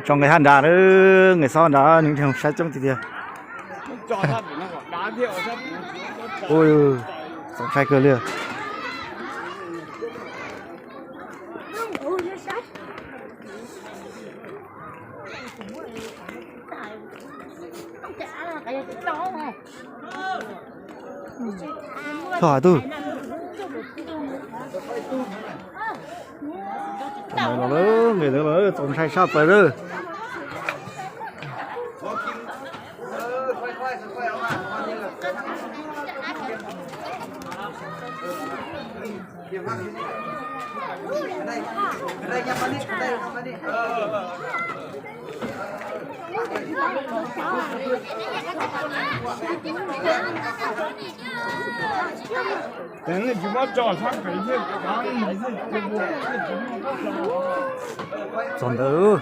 Tso nqe hab nrad, nqe xob nrad, nws saib coob tiag tiag. Ua, txaus ntshai kawg li. Txog tug. Los lawm, nqe lawm, txaus ntshai sab plaws lawm. Txog ntawd.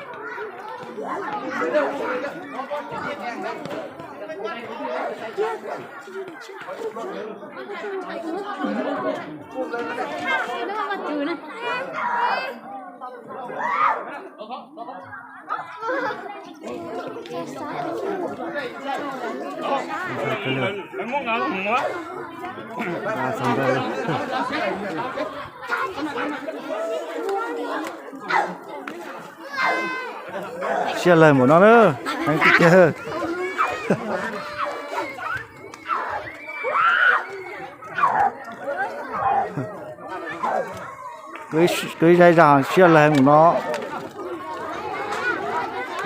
Siab lawg npaum no na, heev tiag tiag. Kwv ib zaj zaj siab lawg npaum no,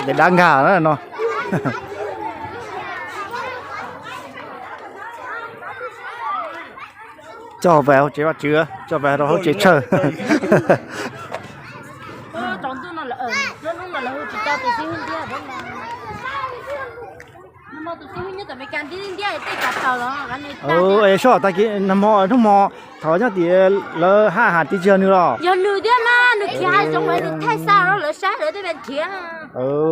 ces dab nkag na no. Coj pais hauv tsev Vajtswv, coj pais rau hauv tsev tshawj. Sob, tag kis nag hmo hnub hmo thaum nyob tim lawv haj has ti tsis yog nws los? Yog nws thiab mas, nws khiav hav zoov es nws thaij xa rau lawv saib lawv thiaj li khiav.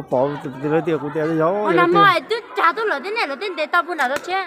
Pom lawv tias kuv tias yog nag hmo twb tsa tuaj lawm thiab ne, lawv thiaj ntes tau puag nram tau tsheb.